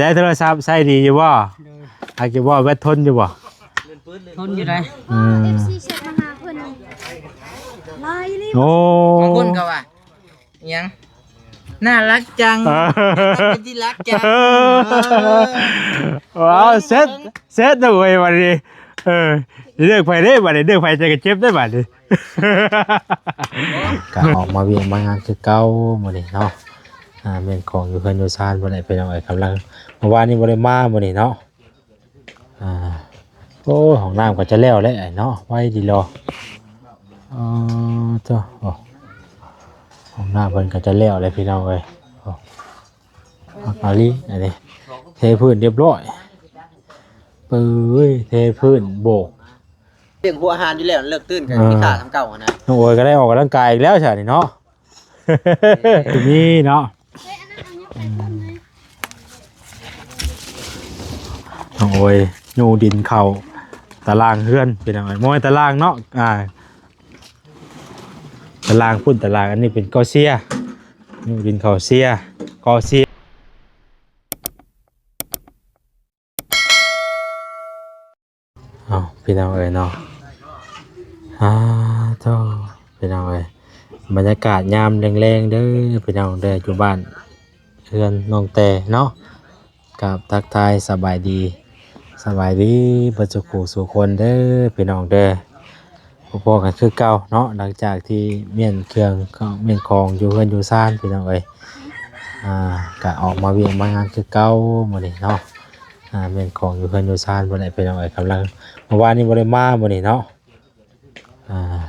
ໄດ້ໂທລະສັບໃຊ້ດີຢູ່ບໍ່? ໂດຍ ຫາກຢູ່ບໍ່? ແບັດທົນຢູ່ບໍ່? ທົນຢູ່ໃດ. ອືມ ເອັຟຊີ ແຊັດມາຫາເພິ່ນນີ້ຫຼາຍອີ່ຫຼີ. ໂອ້ ບາງຄົນກໍວ່າ ອີ່ຫຍັງ ໜ້າລັກຈັງ ເອີ ເປັນທີ່ລັກຈັງ. ເອີ ວ້າວ ເຊັດ ເຊັດເດີເວີຍ ບັດນີ້. ເອີ ເລືອກໃຜເດ້ບັດນີ້? ເລືອກໃຜໃຈກໍເຈັບໄດ້ບັດນີ້. ກໍອອກມາວຽກມາງານຄືເກົ່າມື້ນີ້ເນາະ. ອ່າ ແມ່ນຂອງຢູ່ເຮືອນຢູ່ຊານພຸ້ນແຫຼະພີ່ນ້ອງເອີຍ. ກຳລັງ ເມື່ອວານນີ້ບໍ່ໄດ້ມາ ມື້ນີ້ເນາະ. ອ່າ ໂອ້ຍ ຫ້ອງນ້ຳກໍຈະແລ້ວແລ້ວເນາະ ໄວດີຫຼໍ. ອໍ ເຈົ້າ ໂອ້ ຫ້ອງນ້ຳເພິ່ນກໍຈະແລ້ວແລ້ວພີ່ນ້ອງເອີຍ. ໂອ້ ຄັກອີ່ຫຼີອັນນີ້ ເທພື້ນຮຽບຮ້ອຍ. ເປີຍ ເທພື້ນໂບກ ລ້ຽງຫົວອາຫານຢູ່ແລ້ວ ເລີກຕື່ນກໍ ອ່າ ມີຄ່າສ່ຳເກົ່າຫັ້ນນະ. ນ້ອງໂອຍກໍໄດ້ອອກກຳລັງກາຍອີກແລ້ວຊະນີ້ເນາະ. ມີເນາະ ນ້ອງໂອຍຍູ້ດິນເຂົ້າຕາລາງເຮືອນ ພີ່ນ້ອງເອີຍ. ບໍ່ແມ່ນຕາລາງເນາະ ອ່າ ຕາລາງພຸ້ນ ຕາລາງ ອັນນີ້ເປັນກໍເຊຍ ຍູ້ດິນເຂົ້າເຊຍ ກໍເຊຍ. ເອົາ ພີ່ນ້ອງເອີຍເນາະ ອ່າ ໂທ້ ພີ່ນ້ອງເອີຍ ບັນຍາກາດຍາມແລງໆເດີ ພີ່ນ້ອງເດີ ຢູ່ບ້ານເຮືອນນ້ອງແຕ່ເນາະ. ກາບທັກທາຍສະບາຍດີ ສະບາຍດີເບິດສູ່ຄູ່ສູ່ຄົນເດີ ພີ່ນ້ອງເດີ. ພໍ້ກັນຄືເກົ່າເນາະ ຫຼັງຈາກທີ່ມ້ຽນເຄື່ອງ ມ້ຽນຂອງຢູ່ເຮືອນຢູ່ຊານ ພີ່ນ້ອງເອີຍ. ອ່າ ກະອອກມາວຽກມາງານຄືເກົ່າມື້ນີ້ເນາະ. ອ່າ ແມ່ນຂອງຢູ່ເຮືອນຢູ່ຊານພຸ້ນແຫຼະ ພີ່ນ້ອງເອີຍ. ກຳລັງ ເມື່ອວານນີ້ບໍ່ໄດ້ມາມື້ນີ້ເນາະ. ອ່າ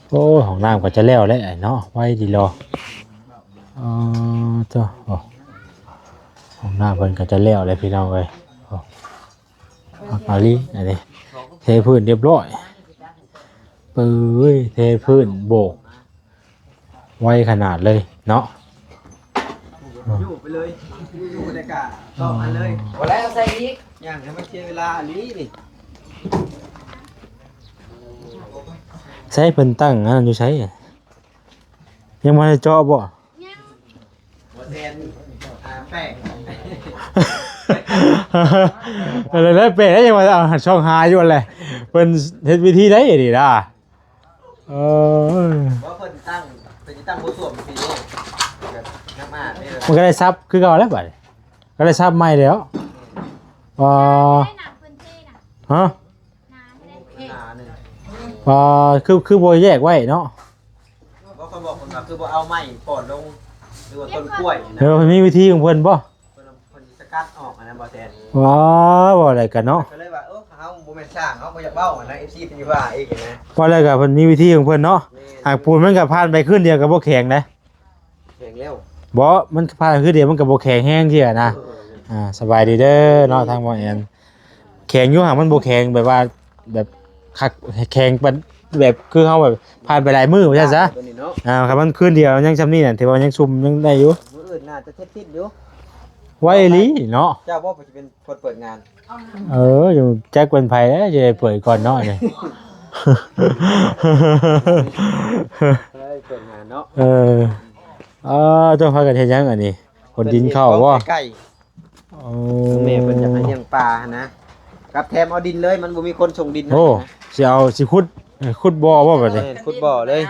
ໂອ້ຍ ຫ້ອງນ້ຳກໍຈະແລ້ວແລ້ວເນາະ ໄວດີຫຼໍ. ອໍ ເຈົ້າ ໂອ້ ຫ້ອງນ້ຳເພິ່ນກໍຈະແລ້ວແລ້ວ ພີ່ນ້ອງເອີຍ. ໂອ້ ຄັກອີ່ຫຼີອັນນີ້ ເທພື້ນຮຽບຮ້ອຍ. ເປີຍ ເທພື້ນໂບກ ໄວຂະໜາດເລີຍເນາະ. ຢູ່ໄປເລີຍ ຢູ່ແລ້ວກະຕໍ່ຫັ້ນເລີຍ ບໍ່ແລ້ວໃສ່ອີກ ຍ່າງໃຫ້ມັນເສຍເວລາອີ່ຫຼີນີ້. ໃສເພິ່ນຕັ້ງອັນນັ້ນຢູ່ໃສ? ຍັງບໍ່ໄດ້ເຈາະບໍ່? ບໍ່ແຊນ ອ່າ ແປ້ງ ເອີ ແລ້ວແປ້ງຍັງວ່າ ເອົາ ຊ່ອງຫາຢູ່ຫັ້ນແຫຼະ ເພິ່ນເຮັດວິທີໃດນີ້ນະ. ເອີ ບໍ່ ເພິ່ນຕັ້ງ ເພິ່ນຊິຕັ້ງບໍ່ຖ້ວມປີນີ້ ແບບນ້ຳອາດນີ້ ມັນກໍໄດ້ສັບຄືເກົ່າແລ້ວບາດນີ້ ກໍໄດ້ສັບໃໝ່ແລ້ວ. ອ່າ ຮະ? ອ່າ ຄື ຄືບໍ່ແຍກໄວ້ເນາະ. ບໍ່ ຂ້ອຍບອກເພິ່ນວ່າຄືບໍ່ເອົາໄມ້ປ່ອນລົງ ຫຼືວ່າຕົ້ນກ້ວຍນະ. ເອີ ເພິ່ນມີວິທີຂອງເພິ່ນບໍ່? ເພິ່ນ ເພິ່ນສະກັດອອກຫັ້ນນະ ບໍ່ແຊນ. ວ້າ ເວົ້າໄດ້ກັນເນາະ ກໍເລີຍວ່າ ເອີ ເຮົາບໍ່ແມ່ນຊ່າງ ເຮົາບໍ່ຢາກເວົ້າຫັ້ນນະ ເອັຟຊີເພິ່ນຊິວ່າອີກນະ. ເວົ້າໄດ້ກໍເພິ່ນມີວິທີຂອງເພິ່ນເນາະ. ຫາກປູນມັນກໍຜ່ານໄປຄືນດຽວກໍບໍ່ແຂງເດ້. ແຂງແລ້ວ ບໍ່ ມັນຜ່ານຄືນດຽວມັນກໍບໍ່ແຂງແຮງເທື່ອນະ. ເອີ ອ່າ ສະບາຍດີເດີເນາະ ທາງບ່າວແອນ. ແຂງຢູ່ຫາກມັນບໍ່ແຂງແບບວ່າ ແບບຄັກ ແຂງປານ ແບບຄືເຮົາແບບຜ່ານໄປຫຼາຍມື້ວ່າຊັ້ນຊະ. ອ່າ ຄັນມັນຄືນດຽວຍັງຊ່ຳນີ້ນະ ຖືວ່າຍັງຊຸ່ມຍັງໄດ້ຢູ່. ມື້ອື່ນໜ້າຈະເສັດສິ້ນຢູ່ ໄວອີ່ຫຼີເນາະ. ເຈົ້າບໍ່ຊິເປັນຄົນເປີດງານ? ເອີ ຈັກເປັນໃຜແລ້ວ ຈະໄດ້ເປີດກ່ອນເນາະນີ້. ເອີ ເປີດງານເນາະ. ເອີ ເອີ ເຈົ້າພາກັນເຮັດຫຍັງອັນນີ້? ຂົນດິນເຂົ້າບໍ່? ໂອ້ ແມ່ເພິ່ນຢາກໃຫ້ລ້ຽງປາຫັ້ນນະ ກັບແຖມເອົາດິນເລີຍ ມັນບໍ່ມີຄົນສົ່ງດິນໃຫ້. ໂອ້ ຊິເອົາ ຊິຂຸດ ຂຸດບໍ່ບໍ່ບາດນີ້? ແມ່ນ ຂຸດບໍ່ເລີຍ.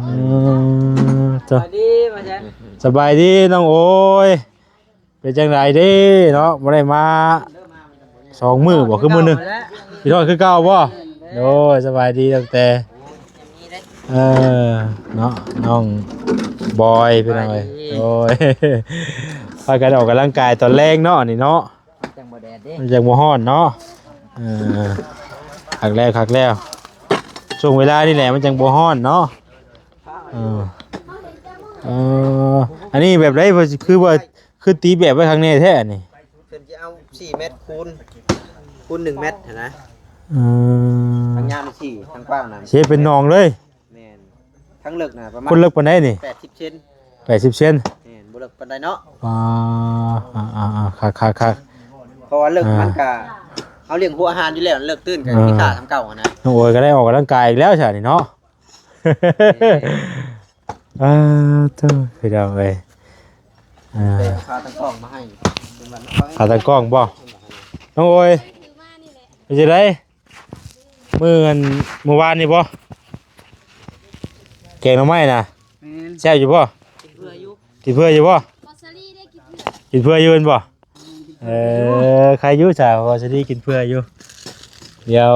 ອືມ ສະບາຍດີ ສະບາຍດີນ້ອງໂອຍ. ເປັນຈັ່ງໃດເດ້ເນາະ ບໍ່ໄດ້ມາສອງມື້ບໍ່ ຄືມື້ໜຶ່ງ? ຄິດຮອດຄືເກົ່າບໍ່? ໂດຍ ສະບາຍດີຕັ້ງແຕ່ ເອີ ເນາະ ນ້ອງບອຍ ພີ່ນ້ອງເອີຍ. ໂດຍ ພາກັນອອກກຳລັງກາຍຕອນແລງເນາະ ອັນນີ້ເນາະ ມັນຈັ່ງບໍ່ແດດເດ້ ມັນຈັ່ງບໍ່ຮ້ອນເນາະ. ເອີ ຄັກແລ້ວ ຄັກແລ້ວ ຊ່ວງເວລານີ້ແຫຼະມັນຈັ່ງບໍ່ຮ້ອນເນາະ. ເອີ ເອີ ອັນນີ້ແບບໃດ ຄືວ່າ ຄືຕີແບບໄວ້ຄັກແນ່ແທ້ອັນນີ້. ເພິ່ນຈະເອົາສີ່ແມັດຄູນ ຄູນໜຶ່ງແມັດຫັ້ນນະ. ເອີ ທາງຍາວສີ່ ທາງກວ້າງນະ ຊິເຮັດເປັນໜອງເລີຍ. ແມ່ນ ທາງເລິກນະປະມານ ຄົນເລິກປານໃດນີ້? ແປດສິບເຊັນ. ແປດສິບເຊັນ. ແມ່ນ ບໍ່ເລິກປານໃດເນາະ. ອ່າ ອ່າໆໆ ຄັກໆໆ ເພາະວ່າເລິກ ອ່າ ມັນກະ ເຮົາລ້ຽງຫົວອາຫານຢູ່ແລ້ວ ເລິກຕື່ນກໍ ອ່າ ມີຄ່າສ່ຳເກົ່າຫັ້ນນະ. ນ້ອງໂອຍກໍໄດ້ອອກກຳລັງກາຍອີກແລ້ວຊະນີ້ເນາະ. ອ່າ ໂທ້ ພີ່ນ້ອງເອີຍ ອ່າ ແຕ່ເອົາຂາຕັ້ງກ້ອງມາໃຫ້ ເປັນ ຂາຕັ້ງກ້ອງບໍ່? ນ້ອງໂອຍ ເປັນຈັ່ງໃດ? ມື້ອັນ ມື້ວານນີ້ບໍ່? ແກງໜໍ່ໄມ້ນະ ແມ່ນ ແຊບຢູ່ບໍ່? ກິນເຜື່ອຢູ່ ກິນເຜື່ອຢູ່ບໍ່? ບໍ່ ສາລີໄດ້ກິນເຜື່ອ ກິນເຜື່ອຢູ່ແມ່ນບໍ່? ເອີ ໄຄຢູ່ຊະ ເພາະວ່າສາລີກິນເຜື່ອຢູ່. ດຽວ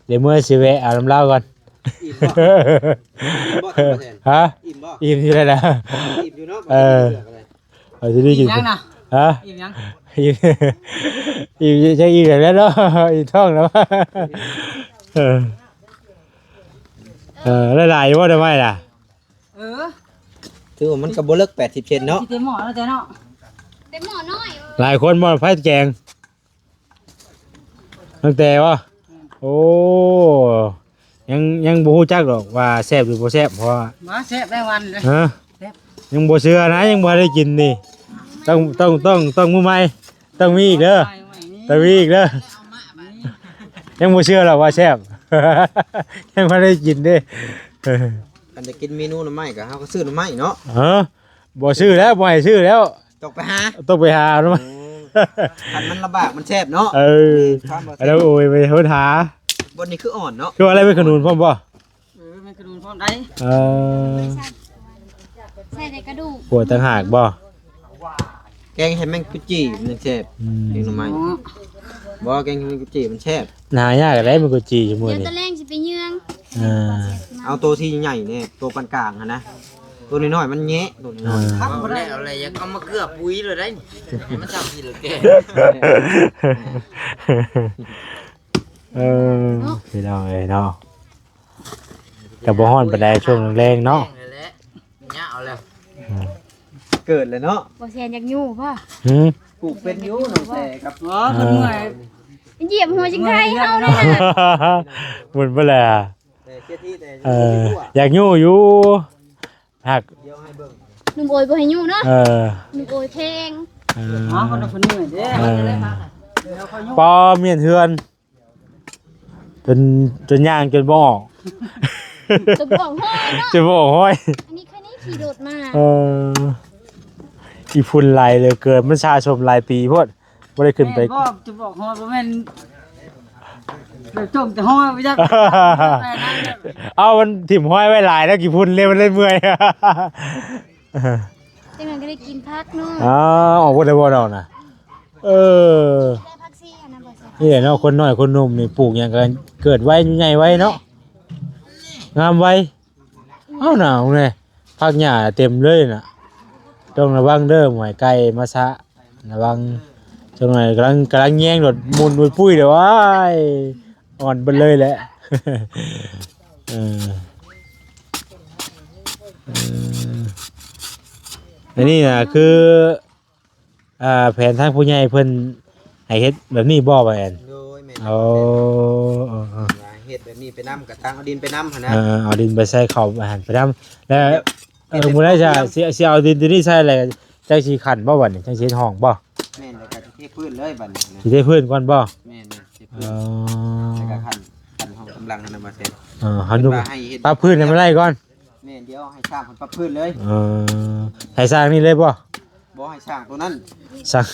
ດຽວເມືອຊິແວະເອົານຳລາວກ່ອນ. ອີ່ມບໍ່? ອີ່ມບໍ່? ຮະ? ອີ່ມບໍ່? ອີ່ມຢູ່ແລ້ວນະ. ອີ່ມຢູ່ເນາະ. ເອີ ເອົາຊິໄດ້ກິນ ອີ່ມຫຍັງນະ? ຮະ? ອີ່ມຫຍັງ? ອີ່ມ ອີ່ມ ຈັກອີ່ມຫຍັງແລ້ວເນາະ ອີ່ມທ້ອງແລ້ວ. ເອີ ເອີ ຫຼາຍໆຢູ່ບໍ່ ໜໍ່ໄມ້ນະ? ເອີ ຖືວ່າມັນກໍບໍ່ເລິກແປດສິບເຊັນເນາະ. ຊິເຕັມໝໍ້ແລ້ວແຕ່ເນາະ ເຕັມໝໍ້ນ້ອຍ. ຫຼາຍຄົນບໍ່ ໄຟແກງ ຕັ້ງແຕ່ວ່າ ແມ່ນ ໂອ້ ຍັງ ຍັງບໍ່ຮູ້ຈັກດອກວ່າແຊບຫຼືບໍ່ແຊບ ເພາະວ່າ ບໍ່ແຊບໄດ້ວັນເລີຍ. ຮະ? ແຊບ ຍັງບໍ່ເຊື່ອນະ ຍັງບໍ່ໄດ້ກິນນີ້. ຕ້ອງ ຕ້ອງ ຕ້ອງ ຕ້ອງມື້ໃໝ່ ຕ້ອງມີອີກເດີ ຕ້ອງມີອີກເດີ. ຍັງບໍ່ເຊື່ອດອກວ່າແຊບ ຍັງບໍ່ໄດ້ກິນເດ້. ຄັນຈະກິນເມນູໜໍ່ໄມ້ກໍເຮົາກໍຊື້ໜໍ່ໄມ້ເນາະ. ເອີ ບໍ່ຊື້ແລ້ວ ບໍ່ໃຫ້ຊື້ແລ້ວ ຕ້ອງໄປຫາ ຕ້ອງໄປຫາເນາະ. ໂອ້ ຄັນມັນລຳບາກມັນແຊບເນາະ. ເອີ ແມ່ນຄວາມວ່າແຊບ. ແລ້ວໂອຍ ໄປຄົ້ນຫາ ບ່ອນນີ້ຄືອ່ອນເນາະ. ຄືວ່າໄດ້ແມງຂະໜູນພ້ອມບໍ່? ເອີ ແມງຂະໜູນພ້ອມໄດ໋. ເອີ ໃສ່ໃນກະດູກ ຂົ້ວຕ່າງຫາກບໍ່? ແກງໃສ່ແມງກຸດຈີ່ມັນແຊບ. ອືມ ແກງໜໍ່ໄມ້ ເນາະ ບໍ່ ແກງໃສ່ແມງກຸດຈີ່ມັນແຊບ. ຫາຍາກໄດ໋ແມງກຸດຈີ່ຊຸມື້ນີ້. ດຽວຕອນແລງຊິໄປເຍືອງ. ອ່າ ເອົາໂຕທີ່ໃຫຍ່ແດ່ ໂຕປານກາງຫັ້ນນະ. ໂຕນ້ອຍໆມັນແຍະ ໂຕນ້ອຍໆ. ອ່າ ຄັກບໍ່ໄດ້ ເອົາແລ້ວ ຢາກເອົາມາເກືອປຸຍເລີຍໄດ໋ ໃຫ້ມັນຊ້ຳກິນແລ້ວແກ່. ເອີ ເນາະ ພີ່ນ້ອງເອີຍເນາະ ກໍບໍ່ຮ້ອນປານໃດຊ່ວງແລງໆເນາະ. ແມ່ນແຫຼະ ຍາວແລ້ວ. ອືມ ເກີດແລ້ວເນາະ. ບໍ່ແຊນຢາກຍູ້ບໍ່? ຫື ປູກເປັນຢູ່ນ້ອງແຕ່ກັບ ບໍ່ ເອີ ເພິ່ນເມື່ອຍ ຢຽບຫົວຈິງໄທເຮົານັ້ນນະ. ໝຸນໄປແລ້ວ. ແຕ່ເສຍທີແຕ່ ເອີ ຢາກຍູ້ຢູ່ ຮັກ ດຽວໃຫ້ເບິ່ງ ໜຸ່ມໂອຍບໍ່ໃຫ້ຍູ້ເນາະ. ເອີ ໜຸ່ມໂອຍແພງ. ເອີ ຫາຄົນເພິ່ນເມື່ອຍເດ້. ເອີ ເອີ ເຂົາຍູ້ ປ້າ ມ້ຽນເຮືອນ ຈົນ ຈົນຍ່າງຈົນບໍ່ອອກ ຈົນບໍ່ອອກຮອຍເນາະ ຈົນບໍ່ອອກຮອຍ. ອັນນີ້ແຄ່ນີ້ຂີ່ລົດມາ. ເອີ ອີ່ຝຸ່ນຫຼາຍເຫຼືອເກີນ ມັນສະສົມຫຼາຍປີໂພດ ບໍ່ໄດ້ຂຶ້ນໄປ. ແມ່ນບໍ່ ຈະບອກຮອຍ ບໍ່ແມ່ນ ໄປຈົ່ງແຕ່ຮອຍບໍ່ຈັກ. ເອົາ ມັນຖິ້ມຮອຍໄວ້ຫຼາຍແລ້ວ ຂີ້ຝຸ່ນເລີຍ ມັນເລີຍເມື່ອຍ. ຈັ່ງນັ້ນກໍໄດ້ກິນຜັກເນາະ. ອ້າວ ອອກບໍ່ໄດ້ບໍ່ດອກນະ. ເອີ ໄດ້ຜັກຊີຫັ້ນນະ ບໍ່ໃສ່ ນີ້ແຫຼະເນາະ ຄົນນ້ອຍຄົນໜຸ່ມນີ້ ປູກຫຍັງກໍເກີດໄວ ໃຫຍ່ໄວເນາະ ງາມໄວ. ເອົ້າ ໜາວແນ່ ຜັກຫຍ້າເຕັມເລີຍນະ. ຕ້ອງລະວັງເດີ ໝວຍໄກ່ມາຊະ ລະວັງ. ຈັກໜ້ອຍກຳລັງ ກຳລັງແຍງໂດດ ໝຸ່ນປຸ້ຍໆເດີ ວ້າຍ ອ່ອນເບິດເລີຍແຫຼະ. ເອີ ເອີ ອັນນີ້ນະຄື ອ່າ ແຜນທາງຜູ້ໃຫຍ່ເພິ່ນໃຫ້ເຮັດແບບນີ້ບໍ່ ບ່າວແອນ? ໂດຍ ແມ່ນ. ໂອ້ ເອີໆ ວ່າເຮັດແບບນີ້ໄປນຳ ກະຕັ້ງເອົາດິນໄປນຳຫັ້ນນະ. ເອີ ເອົາດິນໄປໃສ່ເຂົ້າຫັ້ນໄປນຳ ແລ້ວ ເອີ ມື້ໃດຈະ ຊິ ຊິເອົາດິນຕົວນີ້ໃສ່ ແລ້ວຈັ່ງຊິຂັນບໍ່ ບັດນີ້ ຈັ່ງຊິເຮັດຫ້ອງບໍ່? ແມ່ນ ແລ້ວກະຊິເທພື້ນເລີຍບັດນີ້ນະ. ຊິເທພື້ນກ່ອນບໍ່? ແມ່ນໆ ເທພື້ນ. ອໍ ແລ້ວກະຂັນ ຂັນຫ້ອງກຳລັງຫັ້ນນະ ມາເຊັນ. ເອີ ເຮົາ ເພິ່ນວ່າໃຫ້ເຮັດ ປັບພື້ນໃຫ້ມັນໄດ້ກ່ອນ. ແມ່ນ ດຽວໃຫ້ຊ່າງເພິ່ນປັບພື້ນເລີຍ. ເອີ ໃຫ້ຊ່າງນີ້ເລີຍບໍ່? ບໍ່ ໃຫ້ຊ່າງຕົວນັ້ນ ຊ່າງ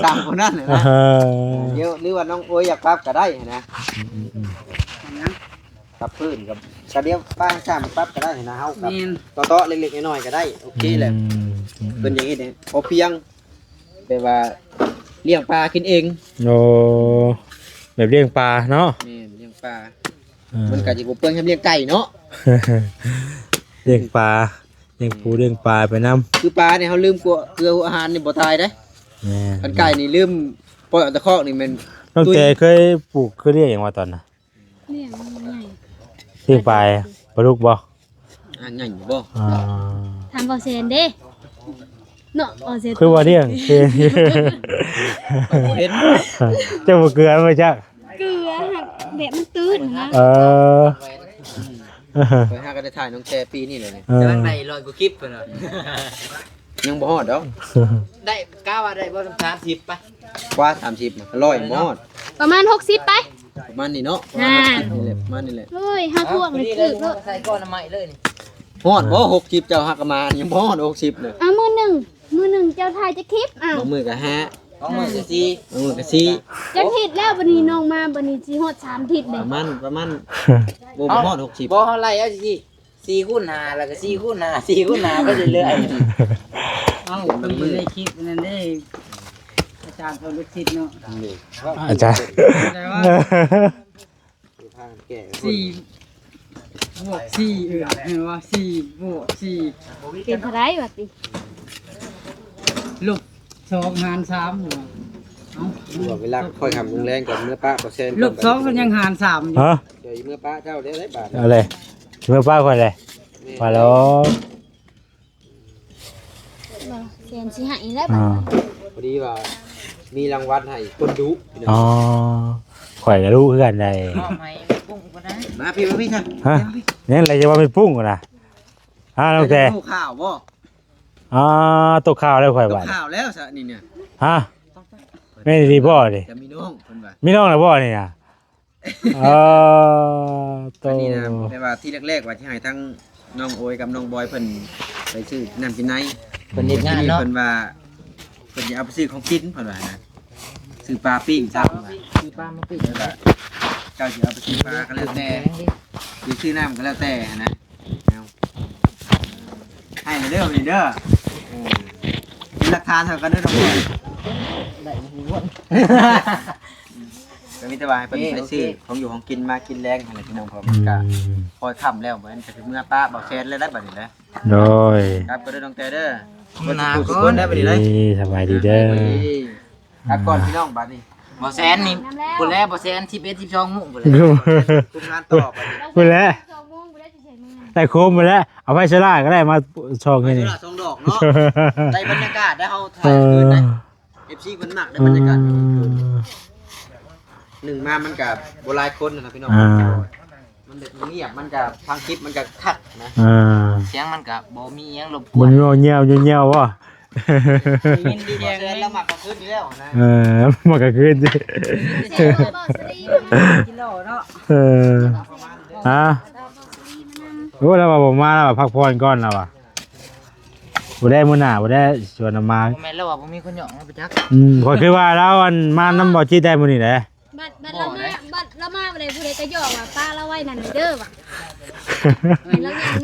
ຊ່າງຕົວນັ້ນນະ. ເອີ ດຽວ ຫຼືວ່ານ້ອງໂອຍຢາກປັບກໍໄດ້ນະ. ອືມໆໆ ປັບພື້ນກັບ ກະດຽວປ້າໃຫ້ຊ່າງມັນປັບກໍໄດ້ນະ. ເຮົາກັບ ແມ່ນ ເຕາະໆເລັກໆນ້ອຍໆກໍໄດ້ ໂອເຄແຫຼະ. ອືມໆໆ ເພິ່ນຢາກເຮັດໃຫ້ພໍພຽງ ແບບວ່າລ້ຽງປາກິນເອງ. ໂອ້ ແບບລ້ຽງປາເນາະ. ແມ່ນ ລ້ຽງປາ. ເອີ ມັນກໍຊິບໍ່ເປືອງແຮມລ້ຽງໄກ່ເນາະ. ລ້ຽງປາ ລ້ຽງປູລ້ຽງປາໄປນຳ. ຄືປານີ້ເຮົາລືມກົວເກືອຫົວອາຫານນີ້ບໍ່ຕາຍເດ້. ແມ່ນ. ຄັນໄກ່ນີ້ລືມປ່ອຍອອກຈາກຄອກນີ້ແມ່ນ. ນ້ອງແຕເຄີຍປູກ ເຄີຍລ້ຽງຫຍັງວ່າຕອນນະ? ລ້ຽງໃຫຍ່ ລ້ຽງປາ ປາດຸກບໍ່? ອ່າ ໃຫຍ່ຢູ່ບໍ່? ອ່າ ຖາມບໍ່ແຊນເດ້ເນາະ. ບໍ່ແຊນ ຄືວ່າລ້ຽງ ເຫັນ ເຈົ້າບໍ່ເກືອບໍ່ຈັກ. ເກືອ ແບບມັນຕື້ນນະ. ເອີ ຂ້ອຍຫາກໍໄດ້ຖ່າຍນ້ອງແຊປີນີ້ແຫຼະນີ້. ເອີ ກຳລັງໄດ້ຮ້ອຍກວ່າຄລິບເພິ່ນວ່າ ຍັງບໍ່ຮອດດອກ. ໄດ້ ກະວ່າໄດ້ບໍ່ສາມສິບປະ ກວ່າສາມສິບ ຮ້ອຍບໍ່ຮອດ ປະມານຫົກສິບໄປ ປະມານນີ້ເນາະ. ອ່າ ປະມານນີ້ແຫຼະ ປະມານນີ້ແຫຼະ. ໂອ້ຍ ຫາພວກນີ້ຖືກໂລດ ໃສ່ກ້ອນໃໝ່ເລີຍນີ້. ຮອດບໍ່ຫົກສິບ ເຈົ້າຫາກະມາ ຍັງບໍ່ຮອດຫົກສິບເລີຍ. ອ່າ ມື້ໜຶ່ງ ມື້ໜຶ່ງເຈົ້າຖ່າຍຈັກຄລິບ? ອ້າວ ບາງມື້ກະຫ້າ ສອງມື້ກໍສີ່ ເອີ ກໍສີ່ ຈັກທິດແລ້ວ ບັດນີ້ນ້ອງມາ ບັດນີ້ຊິຮອດສາມທິດເດ້ ປະມານ ປະມານ ບໍ່ ບໍ່ຮອດຫົກສິບ ບໍ່ ເຮົາໄລ່ເອົາສີ່ ສີ່ຄູນຫ້າ ແລ້ວກໍສີ່ຄູນຫ້າ ສີ່ຄູນຫ້າ ໄປເລື້ອຍໆ ເອົ້າ ເບິ່ງມື້ ໃນຄລິບນັ້ນເດ້ ອາຈານເຂົາລູກສິດເນາະ ອາຈານ ແຕ່ວ່າ ຊິພາກັນແກ້ ສີ່ບວກສີ່ ເອີ ແມ່ນວ່າສີ່ບວກສີ່ ເປັນເທົ່າໃດວະຕິ ລົບສອງຫານສາມ ເອົ້າ ວ່າເວລາຄ່ອຍຄ່ຳລົງແລງກໍເມືອປະບໍ່ແຊນ ລົບສອງກໍຍັງຫານສາມຢູ່ ຮະ ດຽວເມືອປະເຈົ້າໄດ້ຫຼາຍບາດ ເອົາເລີຍ ເມືອປະຂ້ອຍເລີຍ ແມ່ນ ວ່າແລ້ວ ແສນຊິໃຫ້ແລ້ວ ອ່າ ບັດນີ້ ພໍດີວ່າມີລາງວັນໃຫ້ຄົນດຸພີ່ນ້ອງ ອໍ ຂ້ອຍກໍດຸຄືກັນໄດ໋ ມອບໃຫ້ແມ່ປຸ້ງກໍໄດ້ ມາພີ່ ມາພີ່ຊະ ຮະ ມາພີ່ ຍັງໄດ້ຈະວ່າແມ່ປຸ້ງນະ ຮະ ນ້ອງແຕ່ ເຈົ້າຈະໂຕ້ຂ່າວບໍ່ ອ່າ ໂຕ້ຂ່າວແລ້ວຂ້ອຍ ໂຕ້ ບາດ ຂ່າວແລ້ວຊະນີ້ນະ ຮະ ແມ່ນອີ່ຫຼີບໍ່ນີ້ ຈະມີນ້ອງເພິ່ນວ່າ ມີນ້ອງແລ້ວບໍ່ນີ້ນະ ເອີ ໂຕ ອັນນີ້ນະ ແບບວ່າທີ່ແລກໆວ່າຊິໃຫ້ທັງນ້ອງໂອຍກັບນ້ອງບອຍເພິ່ນໄປຊື້ນ້ຳກິນໃນ ເພິ່ນເຮັດງານເນາະ ເພິ່ນວ່າເພິ່ນຊິເອົາໄປຊື້ຂອງກິນເພິ່ນວ່ານະ ຊື້ປາປີ້ງຊະ ຊື້ປາມາປີ້ງ ເພິ່ນວ່າເຈົ້າຊິເອົາໄປຊື້ປາກໍແລ້ວແຕ່ ຫຼືຊື້ນ້ຳກໍແລ້ວແຕ່ນະ ໃຫ້ເດີນີ້ເດີ ເອີ ເປັນຫຼັກຖານໃຫ້ກັນເດີນ້ອງບອຍ ໄດ້ຢູ່ ກໍມີແຕ່ວ່າໃຫ້ເພິ່ນໄປຊື້ຂອງຢູ່ຂອງກິນມາກິນແລງຫັ້ນແຫຼະພີ່ນ້ອງ ເພາະມັນກະ ອືມ ພໍຄ່ຳແລ້ວ ບັດນີ້ກໍຊິເມືອປະເບົາແຊນແລ້ວໄດ໋ບັດນີ້ນະ ໂດຍ ກັບກໍເດີນ້ອງແຕ່ເດີ ມື້ໜ້າກ່ອນ ທຸກຄົນໄດ້ບັດນີ້ເດີ ສະບາຍດີເດີ ກັບກ່ອນພີ່ນ້ອງບັດນີ້ ເບົາແຊນນີ້ ພຸ້ນແຫຼະ ເບົາແຊນສິບເອັດ ສິບສອງໂມງພຸ້ນແຫຼະ ຄຸມງານຕໍ່ບັດນີ້ ພຸ້ນແຫຼະ ສອງໂມງພຸ້ນແຫຼະ ຊິໃສ່ມື້ ໄດ້ໂຄມພຸ້ນແຫຼະ ເອົາໄຟໂຊລາກໍໄດ້ມາສ່ອງໃຫ້ນີ້ ໄຟໂຊລາສອງດອກເນາະ ໄດ້ບັນຍາກາດໄດ້ ເຮົາຖ່າຍຄືນໄດ້ ເອີ ເອັຟຊີ ເພິ່ນມັກໄດ້ບັນຍາກາດ ອືມ ໜຶ່ງມາມັນກະບໍ່ຫຼາຍຄົນນະພີ່ນ້ອງ ອ່າ ມັນແບບງຽບ ມັນກະຟັງຄລິບມັນກະຄັກນະ ອ່າ ສຽງມັນກະບໍ່ມີຫຍັງລົບກວນ ບໍ່ມີຫຍັງ ງຽວໆບໍ່ ໄດ້ຍິນດີແຮງ ລາວມັກກາງຄືນຢູ່ແລ້ວນະ ເອີ ມັກກາງຄືນ ກິໂລເນາະ ເອີ ຮະ ໂອ້ ລາວວ່າບໍ່ມາ ລາວວ່າພັກຜ່ອນກ່ອນ ລາວວ່າ ບໍ່ໄດ້ ມື້ໜ້າບໍ່ໄດ້ ຊວນເອົາມາ ບໍ່ແມ່ນແລ້ວວ່າບໍ່ມີຄົນຫຍອກເນາະ ໄປຈັກ ອືມ ຂ້ອຍຄືວ່າລາວ ອັນ ມານຳບໍ່ຈິດໄດ້ມື້ນີ້ແຫຼະ ບັດ ບັດລາວມາ ບັດລາວມາບໍ່ໄດ້ ຜູ້ໃດກໍຫຍອກວ່າ ປະລາວໄວ້ນັ້ນເດີວ່າ ໃຫ້ລາວຍ່າງເງິນ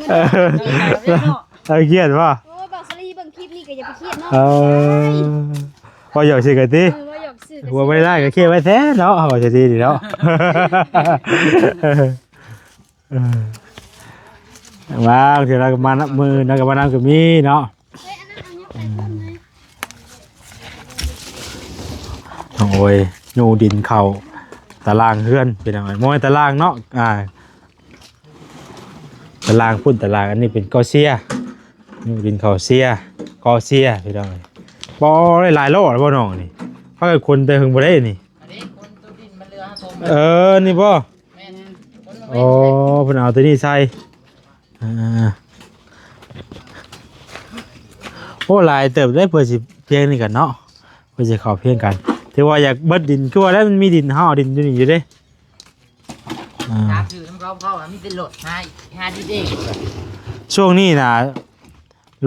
ເອີ ຄຽດບໍ່? ໂອ້ ເບົາສາລີເບິ່ງຄລິບນີ້ກໍຢ່າໄປຄຽດເນາະ ເອີ ເວົ້າຫຍອກຊື່ກັນຕິ ເອີ ເວົ້າຫຍອກຊື່ກັນ ຫົວບໍ່ໄດ້ຫຼາຍກໍຄຽດໄວ້ແທ້ເນາະ ເວົ້າຊື່ດີເນາະ ເອີ ວ່າເທື່ອລາວກໍມານຳ ມື້ອື່ນລາວກໍມານຳກໍມີເນາະ ໂອ້ຍ ຍູ້ດິນເຂົ້າຕາລ່າງເຮືອນ ພີ່ນ້ອງເອີຍ ບໍ່ແມ່ນຕາລ່າງເນາະ ອ່າ ຕາລ່າງພຸ້ນ ຕາລ່າງ ອັນນີ້ເປັນກໍເຊຍ ຍູ້ດິນເຂົ້າເຊຍ ກໍເຊຍ ພີ່ນ້ອງເອີຍ ບໍ່ໄດ້ຫຼາຍລໍ້ແລ້ວບໍ່ນ້ອງນີ້ ພາກັນຂົນແຕ່ເຫິງບໍ່ໄດ້ນີ້ ອັນນີ້ຂົນຕົວດິນມັນເຫຼືອຫາຕົວ ເອີ ນີ້ບໍ່? ແມ່ນ ໂອ້ ເພິ່ນເອົາຕົວນີ້ໃສ່ ອ່າ ໂອ້ ຫຼາຍເຕີບເດ້ ເພື່ອຊິພຽງນີ້ກັນເນາະ ເພື່ອຊິເຂົ້າພຽງກັນ ຖືວ່າຢາກເບິດດິນ ຄືວ່າແລ້ວມັນມີດິນ ເຮົາເອົາດິນຢູ່ນີ້ຢູ່ເດ້ ອ່າ ຕາມຊື່ນຳເຂົາ ເຂົາມີແຕ່ລົດ ຫາ ຫາດິນເອງ ຊ່ວງນີ້ນະ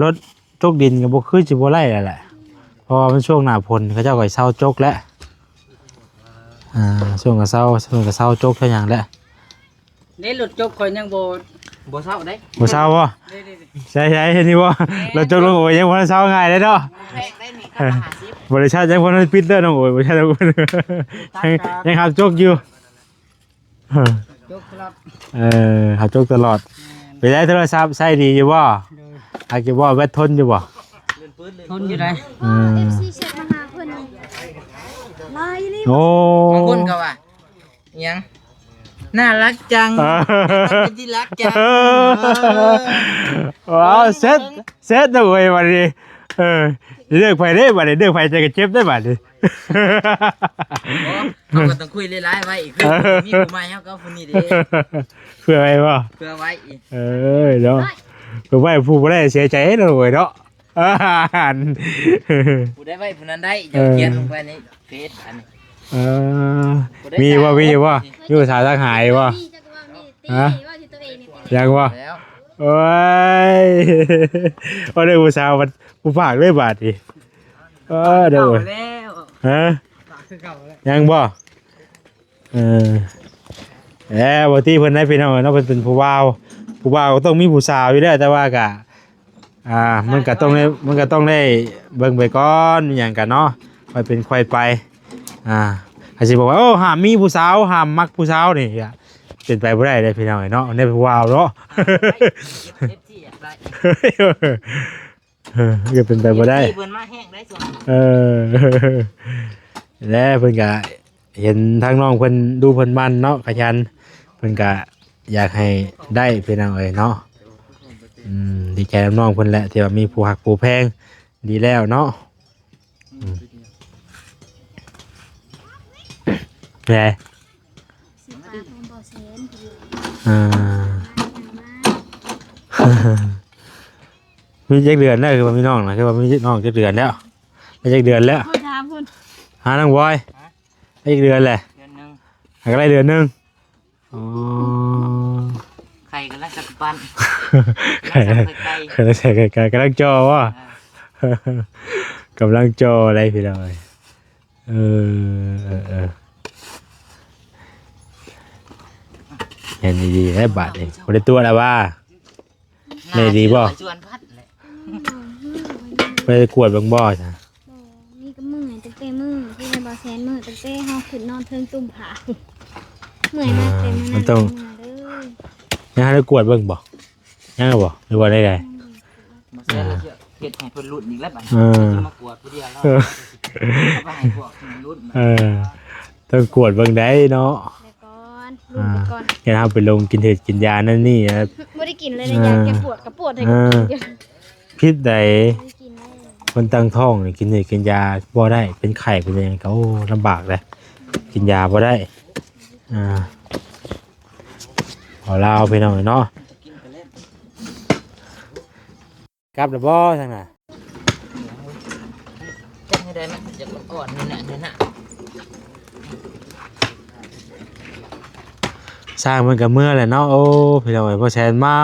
ລົດຈົກດິນກໍບໍ່ ຄືຊິບໍ່ໄດ້ແລ້ວແຫຼະ ເພາະວ່າມັນຊ່ວງໜ້າຝົນ ເຂົາເຈົ້າກໍເຊົາຈົກແລ້ວ ອ່າ ຊ່ວງກໍເຊົາ ຊ່ວງກໍເຊົາຈົກເຊົາຫຍັງແລ້ວ ເດ້ ລົດຈົກຂ້ອຍຍັງບໍ່ ບໍ່ເຊົາເດ້ ບໍ່ເຊົາບໍ່? ເດ້ໆໆ ໃຊ່ໆ ເຫັນຢູ່ບໍ່? ແມ່ນ ລົດຈົກລຸງໂອຍຍັງບໍ່ທັນເຊົາງ່າຍເດ້ເນາະ ແພງໄດ້ນີ້ ຄັນລະຫ້າສິບ ບໍລິສັດຍັງບໍ່ທັນປິດເດີນ້ອງໂອຍ ບໍລິສັດຍັງ ຍັງຮັບຈົກຢູ່ ຈົກຕະຫຼອດ ເອີ ເຮົາຈົກຕະຫຼອດ ແມ່ນ ເປັນໄດໂທລະສັບໃຊ້ດີຢູ່ບໍ່? ໂດຍ ຫາກຢູ່ບໍ່? ແບັດທົນຢູ່ບໍ່? ທົນຢູ່ໃດ ເອີ ເອັຟຊີ ແຊັດມາຫາເພິ່ນຫຼາຍອີ່ຫຼີ ໂອ້ ບາງຄົນກໍວ່າ ອີຫຍັງ ໜ້າລັກຈັງ ເອີ ເປັນທີ່ລັກຈັງ ເອີ ວ້າວ ເຊັດ ເຊັດເດີເວີຍ ບັດນີ້ ເອີ ເລືອກໃຜເດ້ບັດນີ້ ເລືອກໃຜໃຈກໍເຈັບເດ້ບັດນີ້ ບໍ່ ເຮົາກໍຕ້ອງຄຸຍຫຼາຍໆໄວ້ອີກ ຄື ເອີ ມີຜູ້ໃໝ່ເຮົາກໍເອົາຜູ້ນີ້ເດ້ ເພື່ອໄວ້ບໍ່? ເພື່ອໄວ້ອີກ ເອີ ເນາະ ເພື່ອໄວ້ຜູ້ບໍ່ໄດ້ເສຍໃຈເນາະ ເວີຍເນາະ ອັນ ຜູ້ໃດໄວ້ຜູ້ນັ້ນໄດ້ ເຈົ້າ ເອີ ຂຽນລົງໄປໃນເຟສອັນນີ້ ເອີ ມີບໍ່ ມີບໍ່ ມີຜູ້ສາວທັກຫາບໍ່? ຮະ ຍັງບໍ່? ໂອ້ຍ ບໍ່ໄດ້ຜູ້ສາວ ຜູ້ພາກເລີຍບາດນີ້ ເອີ ເດີ ເອົາແລ້ວ ຮະ ຍັງບໍ່? ເອີ ແລ້ວບໍ່ຕິເພິ່ນໄດ້ພີ່ນ້ອງເອີຍເນາະ ເພິ່ນເປັນຜູ້ບ່າວ ຜູ້ບ່າວກໍຕ້ອງມີຜູ້ສາວຢູ່ແລ້ວ ແຕ່ວ່າກະ ອ່າ ມັນກໍຕ້ອງໄດ້ ມັນກໍຕ້ອງໄດ້ເບິ່ງໄປກ່ອນ ມີຫຍັງກໍເນາະ ຄ່ອຍເປັນຄ່ອຍໄປ ອ່າ ໃຜຊິບອກວ່າ ໂອ້ ຫ້າມມີຜູ້ສາວ ຫ້າມມັກຜູ້ສາວນີ້ ເປັນໄປບໍ່ໄດ້ເດ້ພີ່ນ້ອງເອີຍເນາະ ໃນຜູ້ບ່າວເນາະ ເອັຟຊີ ຢາກໄດ້ ເອີ ກໍເປັນໄປບໍ່ໄດ້ ເອັຟຊີ ເພິ່ນມາແຮງໄດ້ຊ່ວງ ເອີ ແລະເພິ່ນກໍເຫັນທາງນ້ອງເພິ່ນດຸເພິ່ນໝັ່ນເນາະ ຂະຫຍັນ ເພິ່ນກໍຢາກໃຫ້ໄດ້ພີ່ນ້ອງເອີຍເນາະ ອືມ ດີໃຈນຳນ້ອງເພິ່ນແຫຼະ ທີ່ວ່າມີຜູ້ຮັກຜູ້ແພງ ດີແລ້ວເນາະ ອືມ ແຫຼະ ຊິຝາກໃຫ້ບໍ່ແສນ ອ່າ ມີຈັກເດືອນແລ້ວ ຄືວ່າມີນ້ອງນະ ຄືວ່າມີນ້ອງຈັກເດືອນແລ້ວ ໄດ້ຈັກເດືອນແລ້ວ? ໂອ້ ຖາມພຸ້ນ ຫານາງບອຍ ຮະ? ໄດ້ຈັກເດືອນແລ້ວ? ເດືອນໜຶ່ງ ຫາກໍໄດ້ເດືອນໜຶ່ງ ອໍ ໄຂ່ກຳລັງຈະປັ້ນ ໄຂ່ ກຳລັງຈະໄຂ່ ກຳລັງຈະໄຂ່ ກຳລັງຈ່ອບໍ່? ອ່າ ກຳລັງຈ່ອໄດ໋ພີ່ນ້ອງເອີຍ ເອີ ເອີ ເອີ ເຮັດດີໆ ໄດ້ບາດນີ້ ບໍ່ໄດ້ຕົວະແລ້ວວ່າ ແມ່ດີບໍ່? ໄປກວດເບິ່ງບໍ່ຊະ? ບໍ່ ມີແຕ່ເມື່ອຍ ຕັ້ງແຕ່ມື້ທີ່ແມ່ນບໍ່ແຊນມື້ ຕັ້ງແຕ່ເຮົາຂຶ້ນນອນເທິງຕຸ້ມຜາ ເມື່ອຍມາແຕ່ມື້ນັ້ນ ມັນຕ້ອງ ເມື່ອຍເລີຍ ຍັງໃຫ້ໄດ້ກວດເບິ່ງບໍ່? ຍັງບໍ່? ຫຼືວ່າໃດໆ? ບໍ່ແຊນລະເຮັດໃຫ້ເພິ່ນລຸ້ນອີກແລ້ວບັດນີ້ ເອີ ມາກວດຜູ້ດຽວລາວ ເອີ ເອົາໄປໃຫ້ພວກລຸ້ນ ເອີ ຕ້ອງກວດເບິ່ງໄດ໋ເນາະ ແລ້ວກ່ອນ ລຸ້ນໄປກ່ອນ ອ່າ ຢ່າເຮົາໄປລົງກິນເຫັດກິນຢານັ້ນນີ້ ບໍ່ໄດ້ກິນເລີຍນະ ຢາແກ້ປວດກໍປວດໃຫ້ ເອີ ກິນ ຜິດໃດ໋ ບໍ່ໄດ້ກິນເລີຍ ຄົນຕັ້ງທ້ອງນີ້ກິນເຫັດກິນຢາບໍ່ໄດ້ ເປັນໄຂ້ເປັນຫຍັງກໍ ໂອ້ ລຳບາກເດ້ ກິນຢາບໍ່ໄດ້ ອ່າ ເວົ້າລາວພີ່ນ້ອງເນາະ ກັບແລ້ວບໍ່ທາງນັ້ນ? ຈັກໃຫ້ໄດ້ມັນຈະອ່ອນນີ້ນະ ນີ້ນະ ຊ່າງມັນກໍເມືອແຫຼະເນາະ ໂອ້ ພີ່ນ້ອງເອີຍ ບໍ່ແຊນມາ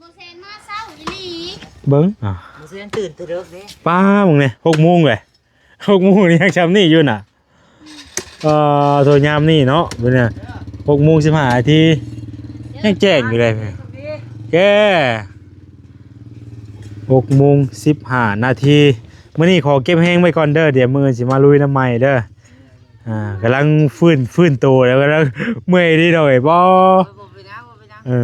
ບໍ່ແຊນມາເຊົ້າອີ່ຫຼີ ເບິ່ງ ອ່າ ບໍ່ແຊນຕື່ນແຕ່ເດິກເດ້ ປ້າ ມຶງນີ້ ຫົກໂມງເລີຍ ຫົກໂມງນີ້ຍັງຊ່ຳນີ້ຢູ່ນະ ເອີ ໂທຍາມນີ້ເນາະ ເປັນຫຍັງ ຫົກໂມງສິບຫ້ານາທີ ຍັງແຈ້ງຢູ່ເລີຍ ແກ້ ຫົກໂມງສິບຫ້ານາທີ ມື້ນີ້ຂໍເກັບແຮງໄວ້ກ່ອນເດີ ດຽວມື້ອື່ນຊິມາລຸຍນຳໃໝ່ເດີ ອ່າ ກຳລັງຟື້ນ ຟື້ນໂຕ ແລ້ວກຳລັງເມື່ອຍດີດອກ ບໍ່ ບໍ່ເປັນຫຍັງ ບໍ່ເປັນຫຍັງ ເອີ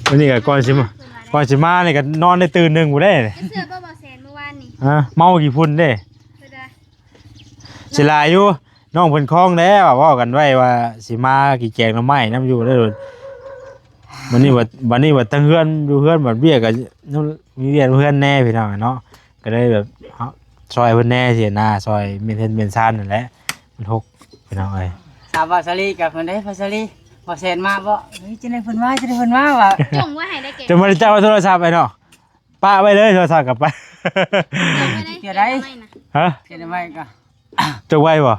ມື້ນີ້ກໍກ່ອນຊິມາ ກ່ອນຊິມານີ້ກໍນອນໄດ້ຕື່ນໜຶ່ງພຸ້ນເດ້ ເຊື່ອບໍ່ ບໍ່ແຊນ ມື້ວານນີ້ ຮະ ເມົາຂີ້ຝຸ່ນເດ້ ເປັນໃດ? ເສຍຫຼາຍຢູ່ ນ້ອງເພິ່ນຄອງແລ້ວ ເວົ້າກັນໄວ້ວ່າຊິມາກິນແກງໜໍ່ໄມ້ນຳຢູ່ເດີ ບັດນີ້ວ່າ ບັດນີ້ວ່າທາງເຮືອນ ຢູ່ເຮືອນບັດວຽກກໍຍັງມີວຽກເຮືອນແດ່ພີ່ນ້ອງເນາະ ກໍເລີຍແບບ ເຮົາຊ່ອຍເພິ່ນແດ່ຊີ້ນະ ຊ່ອຍເມັນເຮືອນເມັນຊານນັ້ນແຫຼະ ມັນຫົກພີ່ນ້ອງເອີຍ ສາວບ່າວສາລີກັບເພິ່ນເດ້ ບ່າວສາລີ ບໍ່ແຊນມາບໍ່? ເຮີ້ຍ ຈັ່ງໃດເພິ່ນມາ ຈັ່ງໃດເພິ່ນມາວ່າ ຈົ່ງໄວ້ໃຫ້ໄດ້ແກ ຈະບໍ່ໄດ້ຈັບໂທລະສັບໄອ້ນ້ອງ ປະໄວ້ເລີຍໂທລະສັບກັບປະ ເກັບໄວ້ ຮະ ເກັບໄວ້ກໍ ຈົງໄວ້ບໍ່?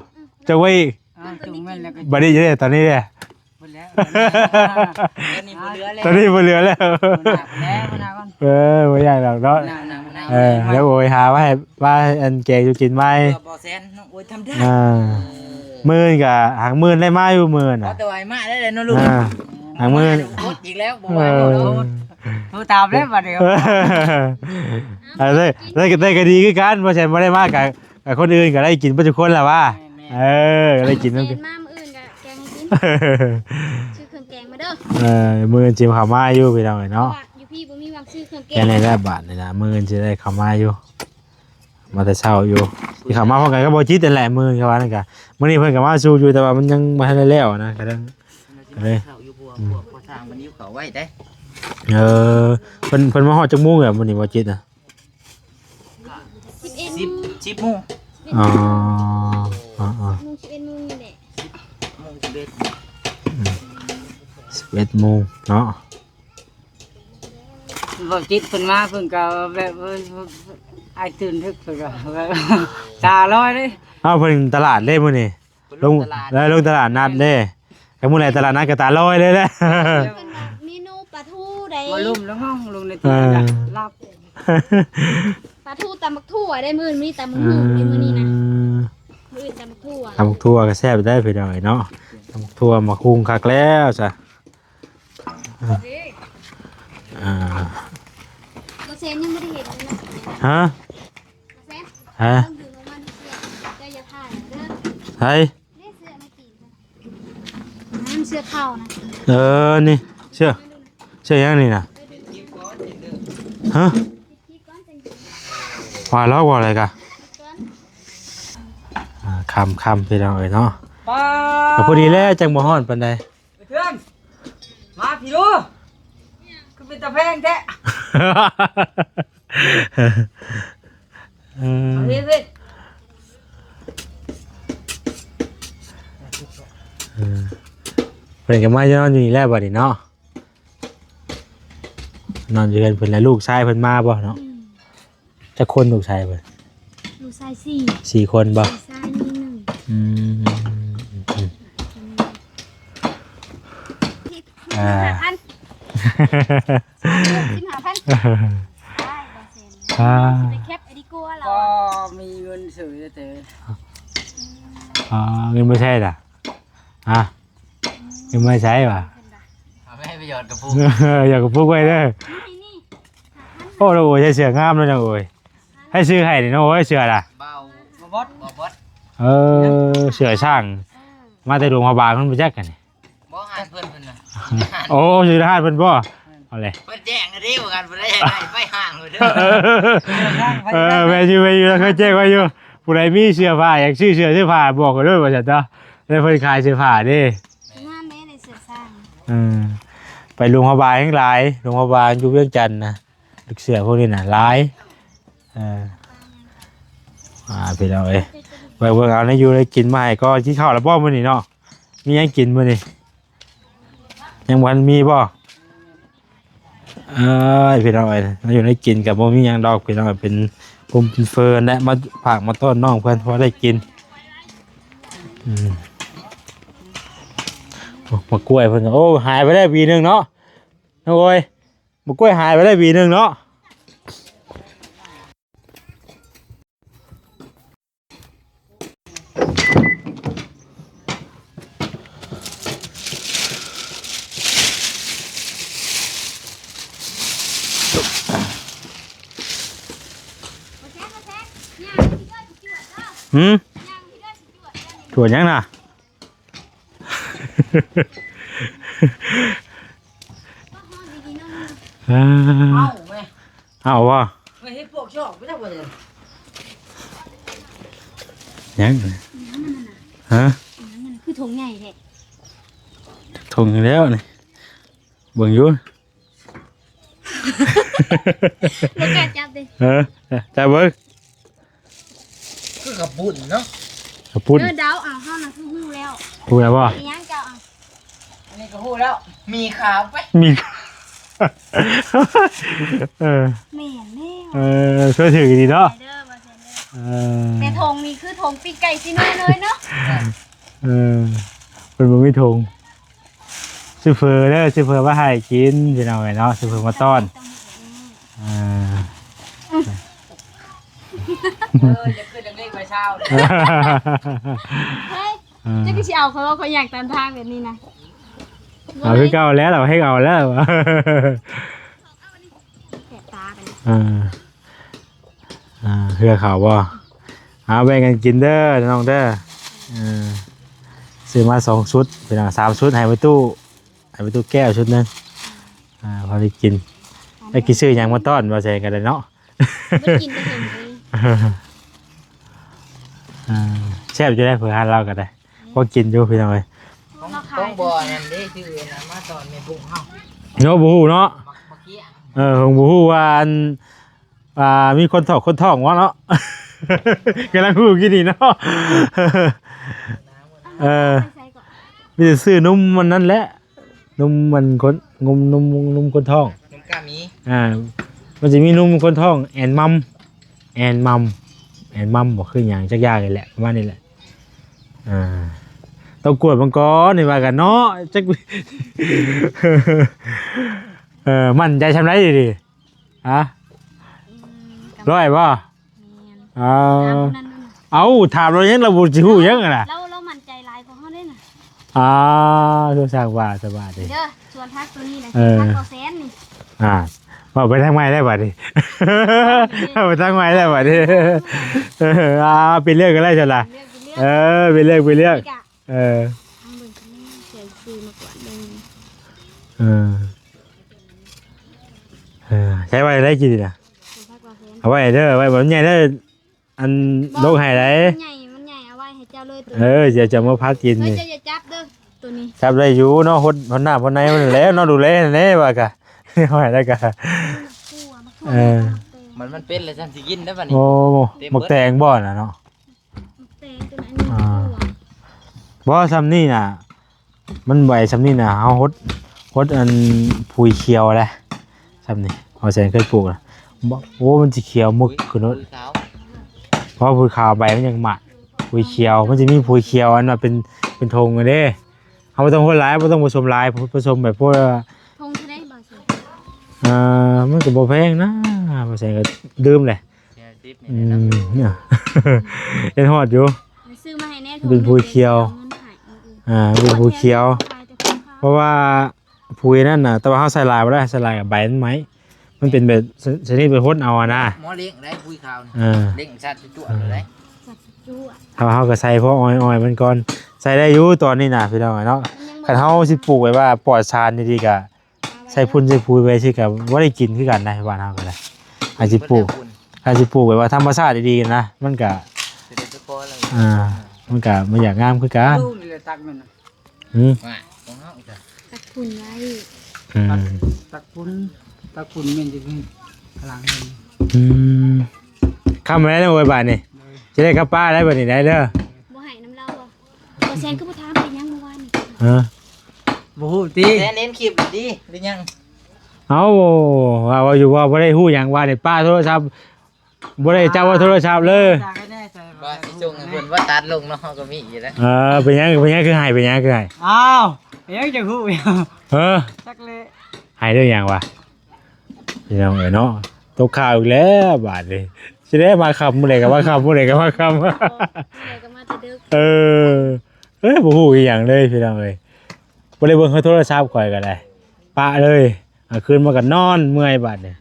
ຈົງໄວ້ອີກ ອ່າ ຈົງໄວ້ແລ້ວກໍ ບັດນີ້ເດ້ ຕອນນີ້ເດ້ ໝົດແລ້ວ ຕອນນີ້ບໍ່ເຫຼືອແລ້ວ ຕອນນີ້ບໍ່ເຫຼືອແລ້ວ ບໍ່ໜ້າແລ້ວ ບໍ່ໜ້າກ່ອນ ເອີ ບໍ່ຢາກດອກເນາະ ໜ້າ ໜ້າ ໜ້າ ເອີ ແລ້ວໂອ້ຍ ຫາມາໃຫ້ ມາໃຫ້ອັນແກງຢູ່ກິນໃໝ່ ເພື່ອບໍ່ແຊນ ນ້ອງໂອ້ຍທຳໄດ້ ອ່າ ເອີ ໝື່ນກໍຫາກໝື່ນໄດ້ມາຢູ່ໝື່ນ ເອົາແຕ່ວ່າໃຫ້ມາໄດ້ເນາະລູກ ອ່າ ຫາກໝື່ນ ອົດອີກແລ້ວ ບໍ່ໄຫວແລ້ວ ເອີ ໂທຕາມແລ້ວບັດນີ້ ເອີ ໄດ້ ໄດ້ ໄດ້ກໍດີຄືກັນ ບໍ່ແຊນບໍ່ໄດ້ມາກໍ ກໍຄົນອື່ນກໍໄດ້ກິນເບິດທຸກຄົນລະວ່າ ແມ່ນໆ ເອີ ກໍໄດ້ກິນນຳກັນ ມາມື້ອື່ນກໍແກງໃຫ້ກິນ ຊື້ເຄື່ອງແກງມາເດີ ເອີ ມື້ອື່ນຊິເຂົ້າມາຢູ່ພີ່ນ້ອງເອີຍເນາະ ເພາະວ່າຢູ່ພີ້ບໍ່ມີຫວ່າງຊື້ເຄື່ອງແກງ ແມ່ນແລ້ວ ບາດນີ້ນະ ມື້ອື່ນຊິໄດ້ເຂົ້າມາຢູ່ ມາແຕ່ເຊົ້າຢູ່ ຊິເຂົ້າມາພ້ອມກັນກັບບໍ່ຈິດນັ້ນແຫຼະ ມື້ອື່ນກໍວ່ານັ້ນກະ ມື້ນີ້ເພິ່ນກໍມາສູ່ຢູ່ ແຕ່ວ່າມັນຍັງບໍ່ທັນໄດ້ແລ້ວນະ ກໍເລີຍ ກໍເລີຍ ເຂົ້າຢູ່ ພວກ ອືມ ພວກກໍ່ສ້າງມັນຫິ້ວເຂົ້າໄວ້ເດ້ ເອີ ເພິ່ນ ເພິ່ນມາຮອດຈັກໂມງແລ້ວມື້ນີ້ບໍ່ຈິດນະ? ສິບເອັດ ສິບ ໂມງ ສິບໂມງ ອໍ ອໍໆ ສິບເອັດໂມງ ສິບເອັດໂມງນີ້ແຫຼະ ສິບໂມງ ສິບເອັດ ອືມ ສິບເອັດໂມງເນາະ ບໍ່ຈິດເພິ່ນມາ ເພິ່ນກໍແບບ ເອີ ອ້າຍຕື່ນເຖິກ ເພິ່ນກໍແບບ ຕາລອຍເດ້ ອ້າວ ເພິ່ນຕະຫຼາດເດ້ມື້ນີ້ ເພິ່ນລົງຕະຫຼາດ ແລ້ວລົງຕະຫຼາດນັດເດ້ ແລ້ວມື້ໃດຕະຫຼາດນັດກໍຕາລອຍເລີຍແຫຼະ ເພິ່ນວ່າເມນູປາທູໃດ ມາລົມແລ້ວງອງລົງໃນ ເອີ ຕີນກໍຫຼັບ ປາ ທູຕຳບັກຖົ່ວໄດ້ ມື້ນີ້ຕຳບັກຫຸ່ງໄດ້ ມື້ນີ້ນະ ເອີ ມື້ອື່ນຕຳບັກຖົ່ວ ຕຳບັກຖົ່ວກໍແຊບໄດ້ພີ່ນ້ອງເອີຍເນາະ ຕຳບັກຖົ່ວໝາກຫຸ່ງຄັກແລ້ວຊະ ອ່າ ບໍ່ແຊນຍັງບໍ່ໄດ້ເຫັນເລີຍນະ ຮະ ບໍ່ແຊນ ຮະ ຕ້ອງດຶງອອກມານີ້ ເຈົ້າຢ່າຖ່າຍເດີ ໃສ ນີ້ເສື້ອແມ່ຕີນ ນັ້ນເສື້ອຂາວນະ ເອີ ນີ້ເສື້ອ ເສື້ອຫຍັງນີ້ນະ ຮະ ວ່າລອກວ່າໄດກະ ອ່າ ຄ່ຳໆ ພີ່ນ້ອງເອີຍເນາະ ປ້າ ກໍພໍດີແລ້ວ ຈັ່ງບໍ່ຮ້ອນປານໃດ ເພື່ອນ ມາພີ້ດູ ຄືເປັນຕາແພງແທ້ ເອີ ມາພີ້ ພີ້ ເອີ ເພິ່ນກໍມານອນຢູ່ນີ້ແລ້ວບັດນີ້ເນາະ ນອນຢູ່ເຮືອນເພິ່ນແລ້ວ ລູກຊາຍເພິ່ນມາບໍ່ເນາະ ອືມ ຈັກຄົນລູກຊາຍເພິ່ນ ລູກຊາຍສີ່ ສີ່ຄົນບໍ່ ຊາຍຍິງໜຶ່ງ ອືມ ອ່າ ສິບຫ້າພັນ ສິບຫ້າພັນ ອ່າ ໄປແຄັບໄອດີກົວລາວ ກໍມີເງິນເສີຍແຕ່ ອ່າ ເງິນບໍ່ໃຊ້ລະ ອ່າ ເງິນບໍ່ໃຊ້ຫວາ ເອົາໄປໃຫ້ປະໂຫຍດກະປຸກ ຢາກກະປຸກໄວ້ເດີ ນີ້ ໂອ້ ໂອ້ຍ ໃສ່ເສື້ອງາມເນາະ ນ້ອງໂອ້ຍ ໃຜຊື້ໃຫ້ນີ້ ນ້ອງໂອ້ຍ ເສື້ອລະ ເບົາ ບໍ່ບອດ ບໍ່ບອດ ເອີ ເສື້ອຊ້າງ ເອີ ມາແຕ່ຫຼວງພະບາງພຸ້ນ ບໍ່ຈັກອັນນີ້ ບໍ່ ຮ້ານເພິ່ນ ເພິ່ນນະ ໂອ້ ຢູ່ຮ້ານເພິ່ນບໍ່ ເອົາເລີຍ ເພິ່ນແຈ້ງເດ້ວ່າກັນ ຜູ້ໃດຢາກໄດ້ໄປຫ້າງເລີຍເດີ ເອີ ແມ່ນຢູ່ ແມ່ນຢູ່ ລາວເຄີຍແຈ້ງໄວ້ຢູ່ ຜູ້ໃດມີເສື້ອຜ້າ ຢາກຊື້ເສື້ອຊື້ຜ້າ ບອກເຂົາເດີວ່າຊັ້ນເນາະ ແລ້ວເພິ່ນຂາຍເສື້ອຜ້າເດ້ ງາມເດ້ ໃນເສື້ອຊ້າງ ເອີ ໄປຫຼວງພະບາງແຮງຫຼາຍ ຫຼວງພະບາງຢູ່ວຽງຈັນນະ ເສື້ອພວກນີ້ນະຫຼາຍ ເອີ ອ່າ ພີ່ນ້ອງເອີຍ ເບິ່ງ ເບິ່ງເອົາແນວຢູ່ແນວກິນມາໃຫ້ກ່ອນ ກິນເຂົ້າແລ້ວບໍ່ມື້ນີ້ເນາະ ມີຫຍັງກິນມື້ນີ້ ຍັງບໍ່ທັນມີບໍ່ ເອີຍ ພີ່ນ້ອງເອີຍ ແນວຢູ່ແນວກິນກໍບໍ່ມີຫຍັງດອກ ພີ່ນ້ອງເອີຍ ເປັນປຸ້ມເປັນເຟີແຫຼະ ມາຝາກມາຕ້ອນນ້ອງເພິ່ນ ພໍໄດ້ກິນ ອືມ ໂອ້ ໝາກກ້ວຍເພິ່ນ ໂອ້ ຫາຍໄປແລ້ວຫວີໜຶ່ງເນາະ ໂອ້ຍ ໝາກກ້ວຍຫາຍໄປໄດ້ຫວີໜຶ່ງເນາະ ຫືມ ກວດຫຍັງນະ? ອ່າ ເອົາແມ່ ເອົາບໍ່? ແມ່ເຮັດພວກຊອກໄປແລ້ວບໍ່ເດີ? ຫຍັງ? ຫຍັງອັນນັ້ນນະ? ຮະ? ຫຍັງອັນນັ້ນ ຄືຖົງໃຫຍ່ແທ້? ຖົງແລ້ວນີ້ ເບິ່ງຢູ່ ບໍ່ກ້າຈັບເດ້. ເອີ ຈັບເບິ່ງ. ຄືກະປຸ້ນເນາະ. ກະປຸ້ນ. ເອີ ເດົາເອົາ ເຮົານະຄືຮູ້ແລ້ວ. ຮູ້ແລ້ວບໍ່? ອີຫຍັງເຈົ້າເອົາ? ອັນນີ້ກະຮູ້ແລ້ວ. ໝີຂາວໄປ. ໝີຂາວ. ເອີ ແມ່ນແລ້ວ. ເອີ ເຊື່ຖືກດີເນາະ. ເອີ ແຕ່ຖົງນີ້ຄືຖົງປີ້ງໄກ່ຊິນ້ອຍເລີຍເນາະ. ເອີ ເພິ່ນບໍ່ມີຖົງ. ຊື້ເຝີເດີ ຊື້ເຝີມາໃຫ້ກິນພີ່ນ້ອງເອີຍເນາະ ຊື້ເຝີມາຕ້ອນ. ເອີ ເອີ ຢ່າຂຶ້ນເລັກໆໄວ້ເຊົ້າເດີ. ເຮີ້ຍ ເອີ ຈັກຊິເອົາ ເຂົາເວົ້າເຂົາຍ່າງຕາມທາງແບບນີ້ນະ. ເອົາຄືເກົ່າແລ້ວ ເຮົາເຮັດເອົາແລ້ວ. ແສບຕາໄປ. ເອີ ອ່າ ເຮືອເຂົາບໍ່? ເອົາແບ່ງກັນກິນເດີນ້ອງເດີ. ເອີ ຊື້ມາສອງຊຸດ ພີ່ນ້ອງ ສາມຊຸດ ໃຫ້ແມ່ຕູ້ ໃຫ້ແມ່ຕູ້ແກ້ວຊຸດໜຶ່ງ. ອ່າ ພໍໄດ້ກິນ. ແລ້ວຊິຊື້ຫຍັງມາຕ້ອນ ບໍ່ແຊງກັນເລີຍເນາະ. ບໍ່ໄດ້ກິນແຕ່ເຫັນເລີຍ. ອ່າ ແຊບຢູ່ໃດ໋ ເຝີຮ້ານລາວກໍໄດ້. ພໍກິນຢູ່ພີ່ນ້ອງເອີຍ. ຂອງ ຂອງບໍ່ອັນນັ້ນເດ້ ຊື່ອັນນັ້ນມາຕອນແມ່ບຸ້ງເຮົາ. ໂຍ ບໍ່ຮູ້ເນາະ. ບັກ ບັກກຽງ. ເອີ ບໍ່ຮູ້ວ່າອັນ ອ່າ ມີຄົນທ້ອງ ຄົນທ້ອງບໍ່ເນາະ. ກຳລັງຮູ້ກິນນີ້ເນາະ. ເອີ ມີແຕ່ຊື້ນົມມັນນັ້ນແຫຼະ. ນົມມັນຄົນ ນົມ ນົມ ນົມຄົນທ້ອງ ນົມກ້າໝີ. ອ່າ ມັນຊິມີນົມຄົນທ້ອງ ແອນມັມ ແອນມັມ ແອນມັມບໍ່ ຄືຫຍັງຈັກຢ່າງນີ້ແຫຼະ ປະມານນີ້ແຫຼະ. ອ່າ ຕ້ອງກວດເບິ່ງກ່ອນ ນີ້ວ່າກັນເນາະ ຈັກ ເອີ ໝັ້ນໃຈສ່ຳໃດດີ? ຮະ? ອືມ ກະ ຮ້ອຍບໍ່? ແມ່ນ ອ່າ ຖາມຜູ້ນັ້ນດູນະ ເອົ້າ ຖາມລາວຍັງ ລາວບໍ່ຊິຮູ້ຫຍັງຫັ້ນນະ ລາວ ລາວໝັ້ນໃຈຫຼາຍກວ່າເຮົາເດ້ນະ. ອ່າ ໂທສາກວ່າສະບາຍດີເດີ ສວນຜັກໂຕນີ້ນະ ເອີ ສວນຜັກບໍ່ແສນນີ້. ອ່າ ເວົ້າໄປທາງໃໝ່ແລ້ວບາດນີ້ ເວົ້າໄປທາງໃໝ່ແລ້ວບາດນີ້. ເອີ ອ່າ ເປັນເລື່ອງກັນແລ້ວຊັ້ນລະ ເປັນເລື່ອງ ເປັນເລື່ອງ ເອີ ເປັນເລື່ອງ ເປັນເລື່ອງ ນີ້ກະ ເອີ ເອົາເບິ່ງ ຊື້ມາກ່ອນເບິ່ງ ເອີ ເອີ ໃຊ້ໄວ້ໄດ້ກິນນີ້ນະ ເອົາໄວ້ເດີ ໄວ້ບໍ່ໃຫຍ່ເດີ ອັນ ໂດກໃຫ້ໄດ້ ມັນໃຫຍ່ ມັນໃຫຍ່ ເອົາໄວ້ໃຫ້ເຈົ້າເລີຍໂຕ ເອີ ດຽວຈະມາຜັດກິນນີ້ ເຈົ້າຢ່າຈັບເດີໂຕນີ້ ຈັບໄດ້ຢູ່ເນາະ ຫົດ ຫົດນ້ຳຫົດໃນມັນແຫຼະເນາະ ດູແລແດ່ວ່າກະ ເອົາໄວ້ແລ້ວກະ ເອີ ມັນ ມັນເປັນແລ້ວຊັ້ນຊິກິນໄດ້ບັດນີ້ ໂອ້ ເຕັມເບິດ ໝາກແຕງບໍ່ນະເນາະ. ແຕງຕົວນັ້ນ ອ່າ ບໍ່ ຊ່ຳນີ້ນະ ມັນໃບຊ່ຳນີ້ນະ ເຮົາຫົດ ຫົດອັນ ປຸຍຂຽວແຫຼະ ຊ່ຳນີ້ ເຮົາແສນເຄີຍປູກນະ ບໍ່ ໂອ້ ມັນຊິຂຽວໝຶກຂຶ້ນໂລດ ປຸຍຂາວ ເພາະປຸຍຂາວໃບມັນຍັງໝາກ ປຸຍຂຽວ ມັນຊິມີປຸຍຂຽວອັນວ່າເປັນ ເປັນຖົງຫັ້ນເດ້ ເຮົາບໍ່ຕ້ອງຫົດຫຼາຍ ບໍ່ຕ້ອງປະສົມຫຼາຍ ປະສົມແບບພວກ ຖົງເທົ່າໃດບໍ່? ເອີ ມັນກໍບໍ່ແພງນະ ບໍ່ແພງ ກໍດື່ມແຫຼະ ສີ່ສິບນີ້ ອືມ ແຫຼະເນາະ ຍັງຮອດຢູ່ ຊື້ມາໃຫ້ແດ່ ເປັນປຸຍຂຽວ ເອົາເງິນໃຫ້ ອ່າ ເປັນປຸຍຂຽວ ເພາະວ່າປຸຍນັ້ນນະ ແຕ່ວ່າເຮົາໃສ່ຫຼາຍບໍ່ໄດ້ ໃສ່ຫຼາຍໃບມັນໄໝ້ ມັນເປັນແບບ ຊະ ຊະນິດໄປຫົດເອົາຫັ້ນນະ ໝໍເລັງໄດ້ປຸຍຂາວນີ້ ເອີ ເລັງສັດຈວດໆເລີຍ ສັດຈວດ ເຮົາ ເຮົາກໍໃສ່ພໍອອຍໆມັນກ່ອນ ໃສ່ໄດ້ຢູ່ຕອນນີ້ນະ ພີ່ນ້ອງເອີຍເນາະ ຄັນເຮົາຊິປູກແບບວ່າປອດສານດີໆ ກະ ໃສ່ຝຸ່ນໃສ່ປຸຍໄປຊິກະບໍ່ໄດ້ກິນຄືກັນນະ ບ້ານເຮົາກໍໄດ້ ອາດຊິປູກ ອາດຊິປູກແບບວ່າທຳມະຊາດດີໆນະ ມັນກະ ອ່າ ມັນກະບໍ່ຢາກງາມຄືກັນ ລູກນີ້ແຫຼະຕັກມັນນະ ອືມ ວ່າຂອງເຮົາອີກ ຕັກຝຸ່ນໄວ້ ອືມ ຕັກຝຸ່ນ ຕັກຝຸ່ນແມ່ນຈະມີພະລັງເງິນ ອືມ ຄ່ຳແລ້ວເນາະ ໂອ້ຍ ບາດນີ້ ໂດຍ ຈະໄດ້ກັບປ້າໄດ້ບາດນີ້ ໄດ້ເດີ ບໍ່ໃຫ້ນຳລາວບໍ່? ບໍ່ແຊນຄືບໍ່ຖາມເປັນຫຍັງເມື່ອວານນີ້ ຮະ ບໍ່ຮູ້ຕິ ແຊນເຫັນຄລິບດີ ຫຼືຍັງ? ເອົ້າ ວ່າ ວ່າຢູ່ວ່າບໍ່ໄດ້ຮູ້ຫຍັງ ວ່າໄດ້ປະໂທລະສັບ ບໍ່ໄດ້ຈັບວ່າໂທລະສັບເລີຍ ວ່າຊິສົ່ງໃຫ້ເພິ່ນວ່າຕັດລົງເນາະ ເຮົາກໍມີຢູ່ແລ້ວ ເອີ ເປັນຫຍັງ ເປັນຫຍັງຄືໃຫ້ ເປັນຫຍັງຄືໃຫ້? ອ້າວ ເປັນຫຍັງຈັກຮູ້ ເອີ ຈັກແຫຼະ ໃຫ້ເລື່ອງຫຍັງວະ? ພີ່ນ້ອງເອີຍເນາະ ຕົກຂ່າວອີກແລ້ວບາດນີ້ ຊິໄດ້ມາຄ່ຳ ມື້ໃດກໍມາຄ່ຳ ມື້ໃດກໍມາຄ່ຳ ເອີ ເອີ ບໍ່ຮູ້ອີ່ຫຍັງເລີຍພີ່ນ້ອງເອີຍ ບໍ່ໄດ້ເບິ່ງໂທລະສັບຂ້ອຍກໍໄດ້ ປະເລີຍ ເອົາຄືນມາກໍນອນເມື່ອຍບາດນີ້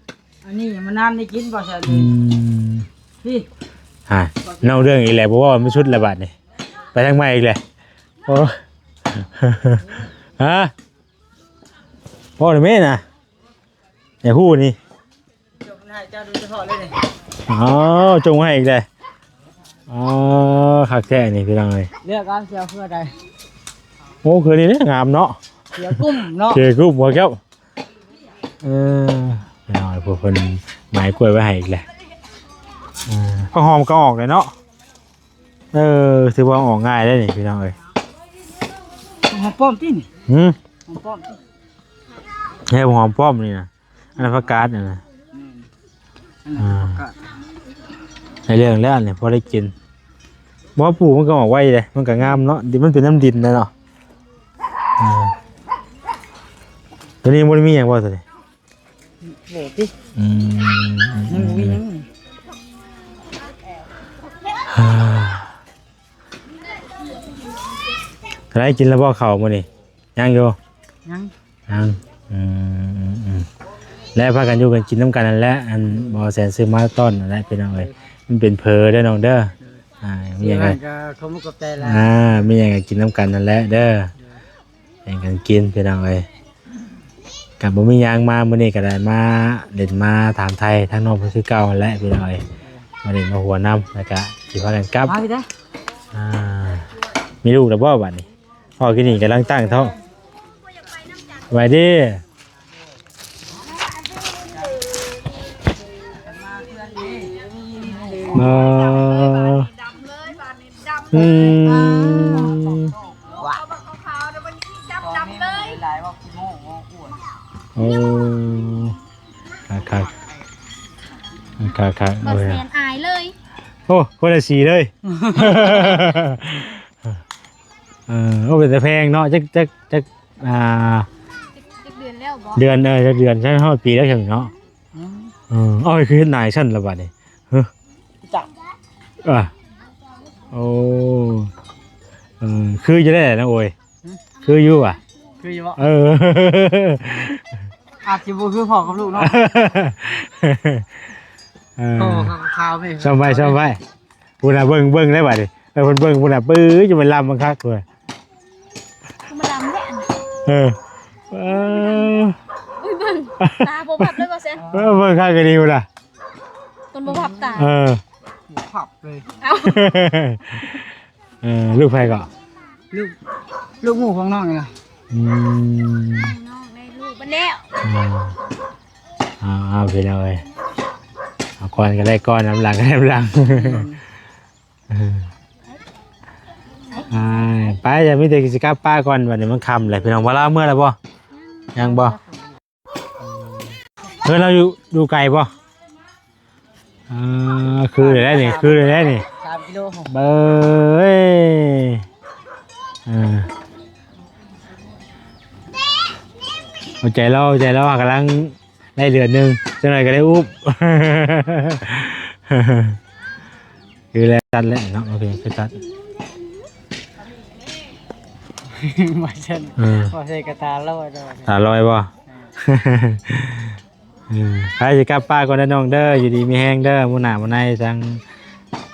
ອັນນີ້ມານານໄດ້ກິນບໍ່ຊະ ອືມ ນີ້ ຮະ ນອກເລື່ອງອີກແລ້ວ ບໍ່ເວົ້າມັນສຸດແລ້ວບາດນີ້ ໄປທາງໃໝ່ອີກແລ້ວ ໂອ້ ຮະ ພໍແລ້ວແມ່ນະ ຢາກຮູ້ນີ້ ຈົງໃຫ້ເຈົ້າໂດຍສະເພາະເລີຍນີ້ ອໍ ຈົງໃຫ້ອີກແລ້ວ ອໍ ຄັກແທ້ນີ້ພີ່ນ້ອງເອີຍ ເລືອກເອົາຊິເອົາເຄືອໃດ ໂອ້ ເຄືອນີ້ແຫຼະງາມເນາະ ເຄືອກຸ້ມເນາະ ເຄືອກຸ້ມບໍ່ແກ້ວ ເອີ ພີ່ນ້ອງເອີຍ ພວກເພິ່ນໝາຍກ້ວຍໄວ້ໃຫ້ອີກແລ້ວ ເອີ ຜັກຫອມກໍອອກແລ້ວເນາະ ເອີ ຖືວ່າອອກງ່າຍໄດ໋ນີ້ພີ່ນ້ອງເອີຍ ຫອມປ້ອມຕິນີ້ ຫືມ ຫອມປ້ອມຕິ ແຮ່ ຫອມປ້ອມນີ້ນະ ອັນນັ້ນຜັກກາດນັ້ນນະ ແມ່ນ ອັນນັ້ນ ອ່າ ຜັກກາດ ໃນເລື່ອງແລ້ວນີ້ພໍໄດ້ກິນ ບໍ່ ປູກມັນກໍອອກໄວເດ້ ມັນກໍງາມເນາະ ດິນມັນເປັນນ້ຳດິນນະເນາະ ອ່າ ຕົວນີ້ບໍ່ໄດ້ມີຫຍັງບໍ່ຕົວນີ້? ບໍ່ຕິ ອືມ ຍັງບໍ່ມີຫຍັງ ເທົ່າໃດ ກິນແລ້ວບໍ່ເຂົ້າມື້ນີ້? ຍັງຢູ່ ຍັງ ຍັງ ອືມ ແລະພາກັນຢູ່ກັນກິນນຳກັນນັ້ນແຫຼະ ອັນ ບໍ່ແສນຊື້ມາຕ້ອນນັ້ນແຫຼະພີ່ນ້ອງເອີຍ ມັນເປັນເຜີເດີນ້ອງເດີ ອ່າ ມີຫຍັງກໍ ຂອບໃຈຫຼາຍ ອ່າ ມີຫຍັງກໍກິນນຳກັນນັ້ນແຫຼະເດີ ແບ່ງກັນກິນພີ່ນ້ອງເອີຍ ກໍບໍ່ມີຫຍັງ ມາມື້ນີ້ກໍໄດ້ມາຫຼິ້ນມາຖາມໄຖ່ທາງນ້ອງເພິ່ນຄືເກົ່າຫັ້ນແຫຼະພີ່ນ້ອງເອີຍ ມາຫຼິ້ນມາຫົວນຳ ແລ້ວກໍຊິພາກັນກັບ ມາພີ່ເດີ ອ່າ ມີລູກແລ້ວບໍ່ບັດນີ້? ພໍ່ກິນນີ້ກຳລັງຕັ້ງທ້ອງ ສະບາຍດີ ເອີ ອືມ ໂອ້ ຄັກໆ ຄັກໆ ບໍ່ແສນອາຍເລີຍ ໂອ້ ຄົນລະສີເລີຍ ເອີ ໂອ້ ເປັນຕາແພງເນາະ ຈັກ ຈັກ ຈັກ ອ່າ ຈັກເດືອນແລ້ວບໍ່? ເດືອນ ເອີ ຈັກເດືອນ ໃຊ້ຮອດປີແລ້ວຊັ້ນເນາະ ອືມ ເອີ ເອົາ ຄືເຮັດໜ້າຊັ້ນລະບາດນີ້ ຮະ ຈັກ ອ່າ ໂອ້ ເອີ ຄືຢູ່ແລ້ວນະໂອຍ ຫຶ ຄືຢູ່ຫວາ ຄືຢູ່ບໍ່ ເອີ ອາດຊິບໍ່ຄືພໍ່ກັບລູກເນາະ ເອີ ພໍ່ຂາວໆ ນີ້ ຊອມໄວ້ ຊອມໄວ້ ພຸ້ນນະ ເບິ່ງ ເບິ່ງໄດ້ບາດນີ້ ເອີ ເພິ່ນເບິ່ງພຸ້ນນະ ປຶ້ຍ ຈະໄປລຳມັນຄັກເວີຍ ຄືມາດຳແທ້ອັນ ເອີ ເອີ ອຸ້ຍ ເບິ່ງ ຕາບໍ່ພັບເລີຍວ່າແຊນ ເອີ ເບິ່ງຄັກກະດີພຸ້ນນະ ຕົນບໍ່ພັບຕາ ເອີ ບໍ່ພັບເລີຍ ເອົ້າ ເອີ ລູກໃຜກໍ? ລູກ ລູກໝູ່ຂອງນ້ອງນີ້ນະ ອືມ ນ້ອງໄດ້ລູກເບິດແລ້ວ ອືມ ເອົາ ເອົາ ພີ່ນ້ອງເອີຍ ເອົາກ່ອນກໍໄດ້ກ່ອນ ນຳຫຼັງກໍໄດ້ນຳຫຼັງ ອືມ ເອີ ອ່າ ໄປ ດຽວມີແຕ່ຊິກັບປາກ່ອນ ບັດນີ້ມັນຄ່ຳແລ້ວ ພີ່ນ້ອງ ວ່າລາວເມືອແລ້ວບໍ່? ຍັງບໍ່? ເຮືອນລາວຢູ່ ຢູ່ໄກບໍ່? ອ່າ ຄືໄດ້ນີ້ ຄືໄດ້ນີ້ ສາມກິໂລ ເບີຍ ເອີ ເອົາໃຈລາວ ເອົາໃຈລາວ ກຳລັງໄດ້ເດືອນໜຶ່ງ ຈັກໜ່ອຍກໍໄດ້ອຸບ ຄືແລ້ວ ຕັດແລ້ວເນາະ ໂອເຄ ຄືຕັດ ບໍ່ເຊັ່ນ ເອີ ບໍ່ໃສ່ກະຕາລອຍດອກ ຕາລອຍບໍ່? ເອີ ເອີ ໄປ ຊິກັບປາກ່ອນເດີນ້ອງເດີ ຢູ່ດີມີແຮງເດີ ມື້ໜ້າມື້ໃນຈັ່ງ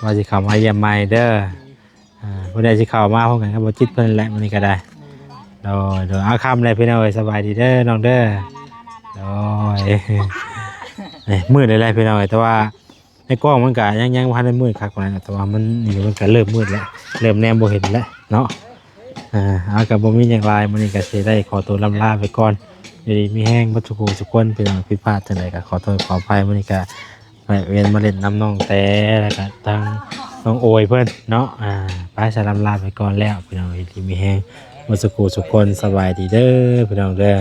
ວ່າຊິເຂົ້າມາຢ້ຽມໃໝ່ເດີ ອ່າ ຜູ້ໃດຊິເຂົ້າມາພ້ອມກັນກັບບໍ່ຈິດເພິ່ນແຫຼະ ມື້ນີ້ກໍໄດ້ ໂດຍ ໂດຍ ເອົາ ຄ່ຳແລ້ວພີ່ນ້ອງເອີຍ ສະບາຍດີເດີນ້ອງເດີ ໂດຍ ນີ້ມືດແລ້ວພີ່ນ້ອງເອີຍ ແຕ່ວ່າໃນກ້ອງມັນກະຍັງ ຍັງບໍ່ທັນໄດ້ມືດຄັກປານໃດ ແຕ່ວ່າມັນ ນີ້ມັນກະເລີ່ມມືດແລ້ວ ເລີ່ມແນມບໍ່ເຫັນແລ້ວເນາະ ອ່າ ເອົາ ກໍບໍ່ມີຫຍັງຫຼາຍ ມື້ນີ້ກໍຊິໄດ້ຂໍຕົວລ່ຳລາໄປກ່ອນ ຢູ່ດີມີແຮງເບິດທຸກຜູ້ທຸກຄົນ ພີ່ນ້ອງ ຜິດພາດຈັ່ງໃດກໍຂໍໂທດຂໍອະໄພ ມື້ນີ້ກໍແວະວຽນມາຫຼິ້ນນຳນ້ອງແຕ ແລ້ວກໍທາງນ້ອງໂອຍເພິ່ນເນາະ ອ່າ ໄປ ສະລ່ຳລາໄປກ່ອນແລ້ວ ພີ່ນ້ອງ ຢູ່ດີມີແຮງເບິດທຸກຜູ້ທຸກຄົນ ສະບາຍດີເດີ ພີ່ນ້ອງເດີ.